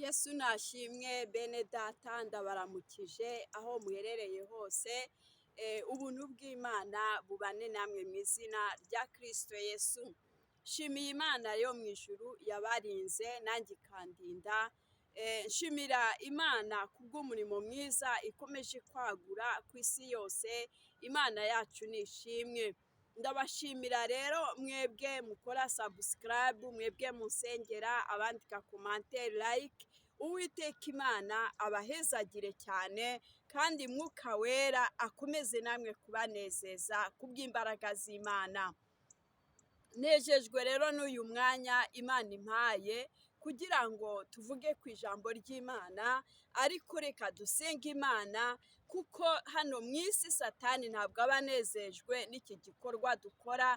Yesu nashimwe bene data, ndabaramukije aho muherereye hose. Ubuntu bw'Imana bubane namwe mu izina rya Kristo Yesu. Nshimiye Imana yo mu ijuru yabarinze nanjye ikandinda. Nshimira Imana kubw'umurimo mwiza ikomeje kwagura ku isi yose. Imana yacu ni ishimwe. Ndabashimira rero mwebwe mukora subscribe, mwebwe musengera, abandika commentaire, like. Uwiteka Imana abahezagire cyane, kandi Mwuka Wera akomeze namwe kubanezeza kubw'imbaraga z'Imana. Nejejwe rero n'uyu mwanya Imana impaye kugira ngo tuvuge ku ijambo ry'Imana, ariko reka dusenge Imana, kuko hano mu isi Satani ntabwo aba anezejwe n'iki gikorwa dukora,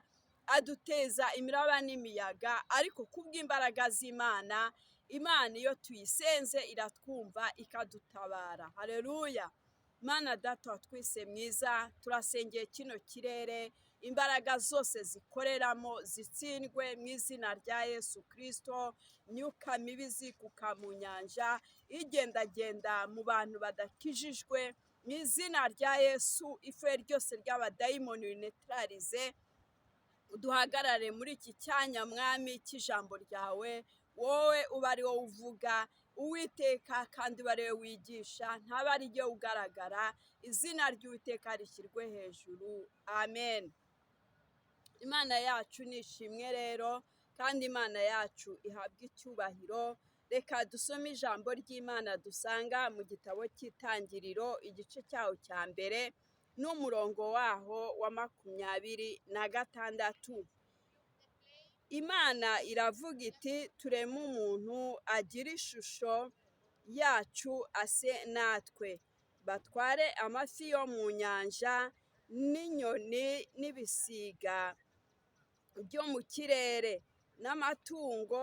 aduteza imiraba n'imiyaga, ariko kubw'imbaraga z'Imana, Imana iyo tuyisenze iratwumva ikadutabara. Haleluya! Mana Data wa twese mwiza, turasengeye kino kirere, imbaraga zose zikoreramo zitsindwe mu izina rya Yesu Kristo. Imyuka mibi izikuka mu nyanja, igendagenda mu bantu badakijijwe, mu izina rya Yesu ifuhe ryose ry'abadayimoni rinetralize. Duhagarare muri iki cyanya, Mwami, cy'ijambo ryawe, wowe uba ari wowe uvuga, Uwiteka, kandi uba ari wowe wigisha, ntaba ari ryo ugaragara. Izina ry'Uwiteka rishyirwe hejuru, amen. Imana yacu ni ishimwe rero, kandi Imana yacu ihabwe icyubahiro. Reka dusome ijambo ry'Imana dusanga mu gitabo cy'Itangiriro, igice cyaho cya mbere n'umurongo waho wa 26. Imana iravuga iti: "Tureme umuntu agire ishusho yacu, ase natwe, batware amafi yo mu nyanja n'inyoni n'ibisiga byo mu kirere n'amatungo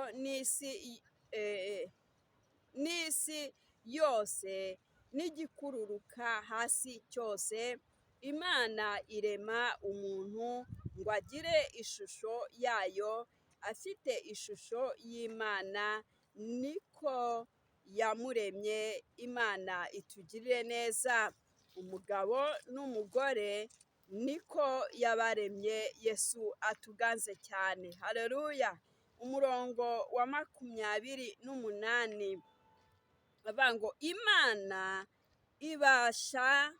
n'isi yose n'igikururuka hasi cyose." Imana irema umuntu ngo agire ishusho yayo, afite ishusho y'Imana niko yamuremye. Imana itugirire neza. Umugabo n'umugore niko yabaremye. Yesu atuganze cyane, haleluya. Umurongo wa 28 bavuga ngo: "Imana ibasha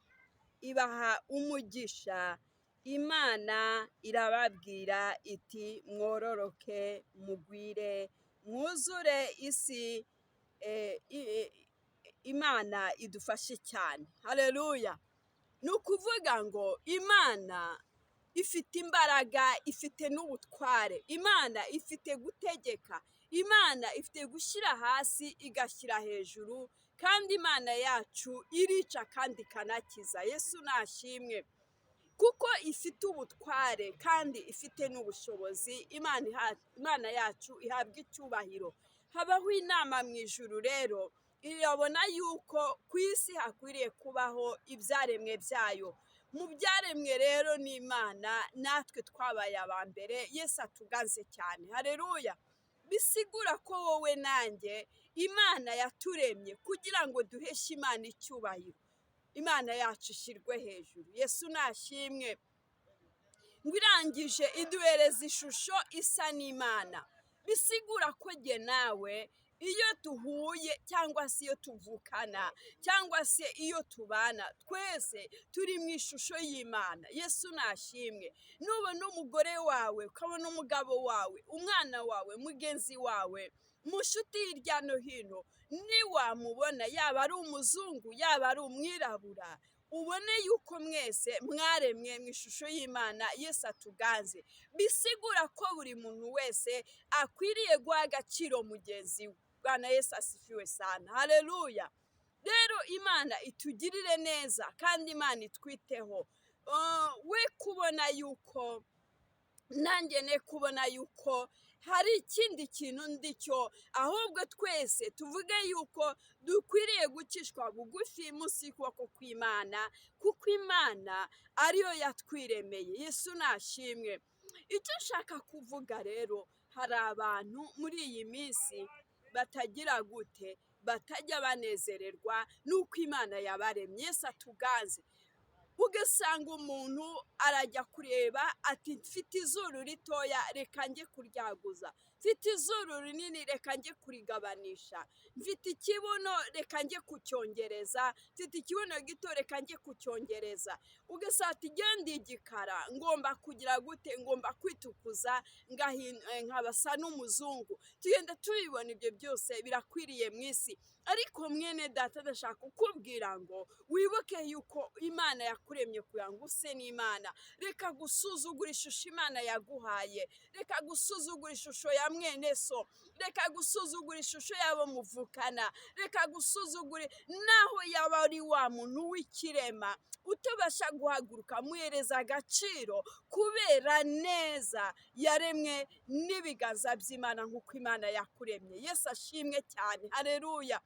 ibaha umugisha, Imana irababwira iti: 'Mwororoke, mugwire, mwuzure isi.'" Imana idufashe cyane, haleluya. Ni ukuvuga ngo Imana ifite imbaraga, ifite n'ubutware, Imana ifite gutegeka, Imana ifite gushyira hasi igashyira hejuru, kandi Imana yacu irica kandi ikanakiza. Yesu nashimwe, kuko ifite ubutware kandi ifite n'ubushobozi. Imana yacu ihabwa icyubahiro. Habaho inama mu ijuru rero, irabona yuko ku isi hakwiriye kubaho ibyaremwe byayo. Mu byaremwe rero n'Imana, natwe twabaye aba mbere. Yesu atuganze cyane, hareruya. Bisigura ko wowe nanjye Imana yaturemye kugira ngo duheshe Imana icyubahiro, Imana yacu ishyirwe hejuru. Yesu nashimwe. Ngo irangije iduhereza ishusho isa n'Imana. Bisigura ko jye nawe iyo duhuye, cyangwa se iyo tuvukana, cyangwa se iyo tubana, twese turi mu ishusho y'Imana. Yesu nashimwe. Nubona umugore wawe, ukabona umugabo wawe, umwana wawe, mugenzi wawe, mu nshuti hirya no hino, niwamubona, yaba ari umuzungu, yaba ari umwirabura, ubone yuko mwese mwaremwe mu ishusho y'Imana. Yesu atuganze. Bisigura ko buri muntu wese akwiriye guha agaciro mugenzi we. Bwana Yesu asifiwe sana, haleluya. Rero Imana itugirire neza kandi Imana itwiteho. We kubona yuko nanjye ne kubona yuko hari ikindi kintu ndi cyo, ahubwo twese tuvuge yuko dukwiriye gucishwa bugufi munsi y'ukuboko kw'Imana, kuko Imana ariyo yatwiremeye. Yesu nashimwe. Icyo nshaka kuvuga rero, hari abantu muri iyi minsi batagira gute, batajya banezererwa n'uko Imana yabaremye. Yesu atuganze. Ugasanga umuntu arajya kureba ati mfite izuru ritoya, reka njye kuryaguza, mfite izuru rinini, reka njye kurigabanisha, mfite ikibuno, reka njye kucyongereza, mfite ikibuno gito, reka njye kucyongereza. Ugasanga ati genda igikara, ngomba kugira gute, ngomba kwitukuza nkabasa n'umuzungu. Tugenda tubibona, ibyo byose birakwiriye mu isi. Ariko mwene data, ndashaka kukubwira ngo wibuke yuko Imana yakuremye kugira ngo use n'Imana. Reka gusuzugura ishusho Imana yaguhaye, reka gusuzugura ishusho ya mwene so, reka gusuzugura ishusho y'abo muvukana, reka gusuzugura naho yaba ari wa muntu w'ikirema utabasha guhaguruka, muhereza agaciro kubera neza yaremwe n'ibiganza by'Imana nk'uko Imana yakuremye. Yesu ashimwe cyane, hareruya.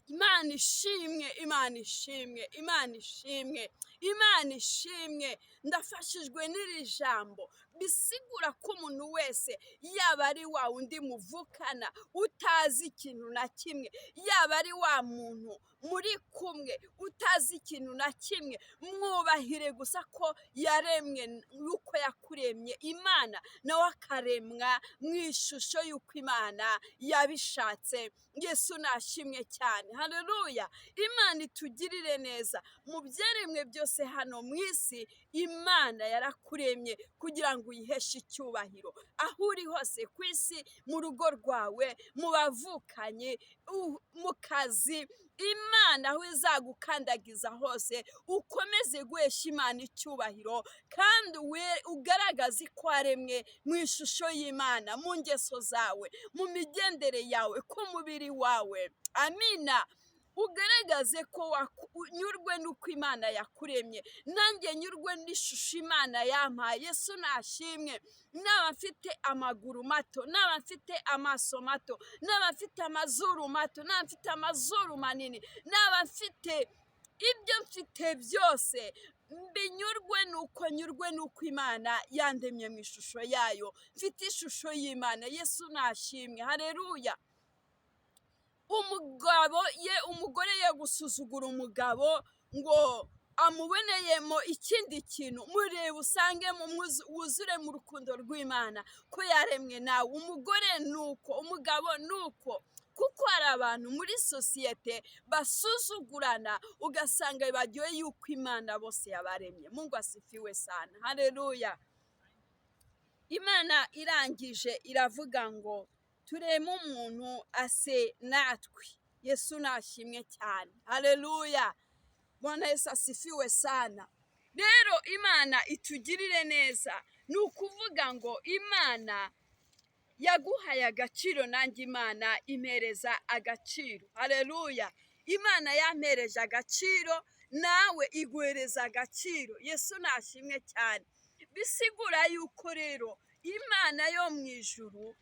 Imana ishimwe, Imana ishimwe, Imana ishimwe, Imana ishimwe. Ndafashijwe n'iri jambo bisigura ko umuntu wese, yaba ari wa wundi muvukana utazi ikintu na kimwe, yaba ari wa muntu muri kumwe utazi ikintu na kimwe, mwubahire gusa ko yaremwe y'uko yakuremye Imana, nawe akaremwa mu ishusho y'uko Imana yabishatse. Yesu nashimwe cyane, haleluya. Imana itugirire neza. Mu byaremwe byose hano mu isi, Imana yarakuremye kugira ngo uyiheshe icyubahiro. Aho uri hose ku isi, mu rugo rwawe, mu bavukanyi, mu kazi, Imana aho izagukandagiza hose, ukomeze guhesha Imana icyubahiro, kandi ugaragaze ko waremwe mu ishusho y'Imana, mu ngeso zawe, mu migendere yawe, ku mubiri wawe. Amina. Ugaragaze ko unyurwe n'uko Imana yakuremye. Nanjye nyurwe n'ishusho Imana yampaye. Yesu nashimwe. Naba mfite amaguru mato, naba mfite amaso mato, naba mfite amazuru mato, naba mfite amazuru manini, naba mfite ibyo mfite byose, mbinyurwe nuko nyurwe n'uko Imana yandemye mu ishusho yayo. Mfite ishusho y'Imana. Yesu nashimwe, hareruya. Umugabo ye, umugore ye gusuzugura umugabo ngo amuboneyemo ikindi kintu, murebe usange wuzure mu rukundo rw'Imana ko yaremwe nawe. Umugore nuko, umugabo nuko, kuko hari abantu muri sosiyete basuzugurana, ugasanga bibagiwe yuko Imana bose yabaremye. Mungu asifiwe sana, haleluya. Imana irangije iravuga ngo tureme umuntu ase natwe. Yesu nashimwe cyane, haleluya. Bwana Yesu asifiwe sana. Rero Imana itugirire neza. Ni ukuvuga ngo Imana yaguhaye agaciro, nanjye Imana impereza agaciro, haleluya. Imana yampereje agaciro, nawe iguhereza agaciro. Yesu nashimwe cyane. Bisigura yuko rero Imana yo mu ijuru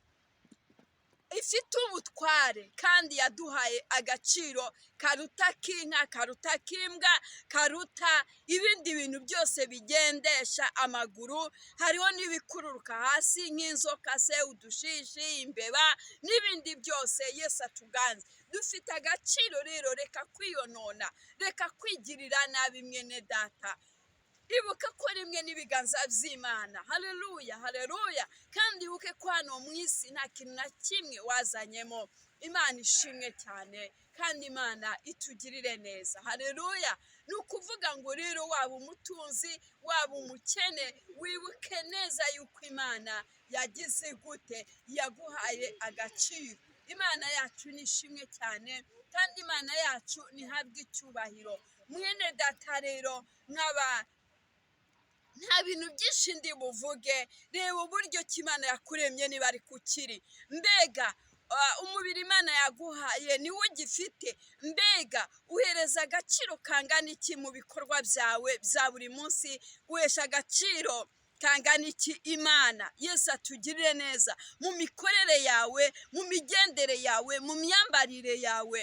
ifite ubutware, kandi yaduhaye agaciro karuta k'inka, karuta k'imbwa, karuta ibindi bintu byose bigendesha amaguru. Hariho n'ibikururuka hasi nk'inzoka se, udushishi, imbeba n'ibindi byose. Yesu atuganze. Dufite agaciro rero, reka kwiyonona, reka kwigirira nabi mwene data. Ibuka ko rimwe n'ibiganza by'Imana, haleluya, haleluya. Kandi ibuke ko hano mu isi nta kintu na kimwe wazanyemo. Imana ishimwe cyane, kandi Imana itugirire neza, haleluya. Ni ukuvuga ngo rero waba umutunzi, waba umukene, wibuke neza yuko Imana yagize gute, yaguhaye agaciro. Imana yacu ni ishimwe cyane, kandi Imana yacu ntihabwe icyubahiro. Mwene data rero, nkaba nta bintu byinshi ndi buvuge. Reba uburyo ki Imana yakuremye niba ari kukiri. Mbega umubiri Imana yaguhaye niwo ugifite? Mbega uhereza agaciro kangana iki mu bikorwa byawe bya buri munsi? Uhesha agaciro kangana iki Imana? Yesu atugirire neza mu mikorere yawe, mu migendere yawe, mu myambarire yawe.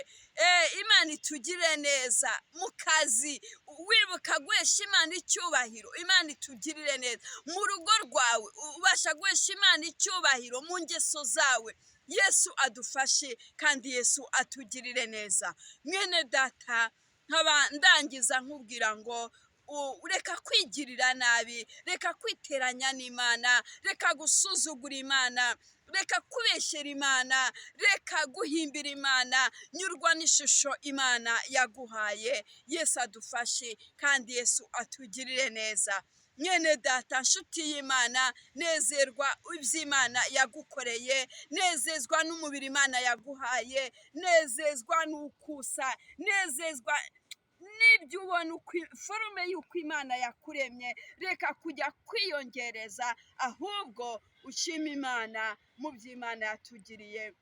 Imana itugirire neza mu kazi, wibuka guhesha Imana icyubahiro. Imana itugirire neza mu rugo rwawe, ubasha guhesha Imana icyubahiro mu ngeso zawe. Yesu adufashe kandi Yesu atugirire neza. Mwene data, nkaba ndangiza nkubwira ngo reka kwigirira nabi, reka kwiteranya n'Imana, reka gusuzugura Imana, reka kubeshyera Imana, reka guhimbira Imana, nyurwa n'ishusho Imana yaguhaye. Yesu adufashe kandi Yesu atugirire neza. Mwene data, nshuti y'Imana, nezerwa iby'Imana yagukoreye, nezezwa n'umubiri Imana yaguhaye, nezezwa n'ukusa, nezezwa n'ibyo ubona, forume y'uko Imana yakuremye. Reka kujya kwiyongereza, ahubwo ushima Imana mu by'Imana yatugiriye.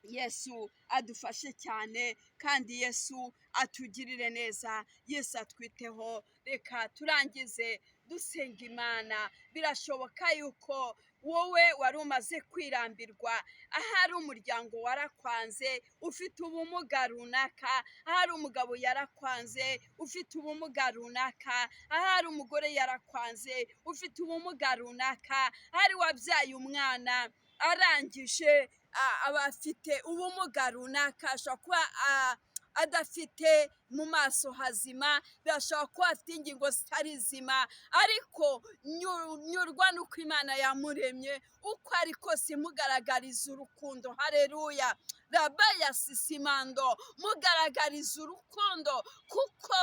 Yesu adufashe cyane kandi Yesu atugirire neza, Yesu atwiteho. Reka turangize dusenga Imana. Birashoboka yuko wowe wari umaze kwirambirwa, ahari umuryango warakwanze ufite ubumuga runaka, ahari umugabo yarakwanze ufite ubumuga runaka, ahari umugore yarakwanze ufite ubumuga runaka, ahari wabyaye umwana arangije aba afite ubumuga runaka, ashobora kuba adafite mu maso hazima, birashobora kuba afite ingingo zitari zima, ariko nyurwa n'uko Imana yamuremye, uko ari kose imugaragariza urukundo. Haleluya! Rabaya sisimando, mugaragariza urukundo, kuko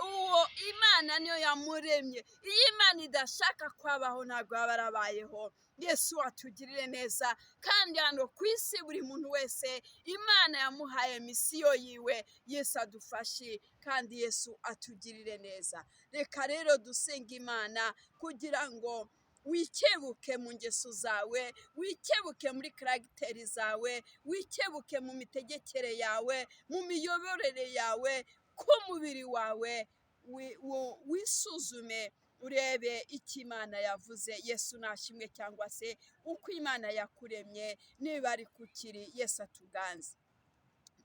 uwo Imana niyo yamuremye. Iyo Imana idashaka kwabaho ntabwo yaba yarabayeho. Yesu atugirire neza kandi hano ku isi buri muntu wese Imana yamuhaye misiyo yiwe. Yesu adufashe kandi Yesu atugirire neza. Reka rero dusenga Imana kugira ngo wikebuke mu ngeso zawe, wikebuke muri karagiteri zawe, wikebuke mu mitegekere yawe, mu miyoborere yawe, ku mubiri wawe, wisuzume urebe icyo Imana yavuze. Yesu nashimwe, cyangwa se uko Imana yakuremye, niba ari kukiri. Yesu atuganze.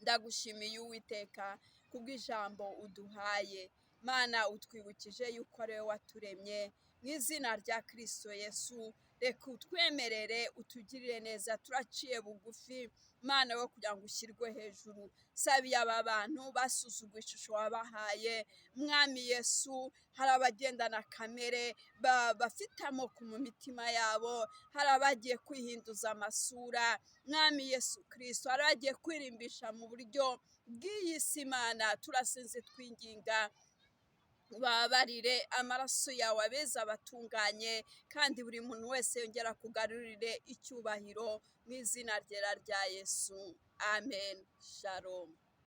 Ndagushimiye Uwiteka kubw'ijambo uduhaye. Mana, utwibukije yuko ari wowe waturemye. Mu izina rya Kristo Yesu, reka utwemerere utugirire neza. Turaciye bugufi Mana wo kugira ngo ushyirwe hejuru. Sabiye aba bantu basuzuguye ishusho wabahaye. Mwami Yesu, hari abagendana kamere bafite amoko mu mitima yabo, hari abagiye kwihinduza amasura. Mwami Yesu Kristo, hari abagiye kwirimbisha mu buryo bw'iyi si. Imana, turasenze twinginga babarire amaraso yawe abeza abatunganye, kandi buri muntu wese yongera kugarurire icyubahiro mu izina ryera rya Yesu. Amen. Shalom.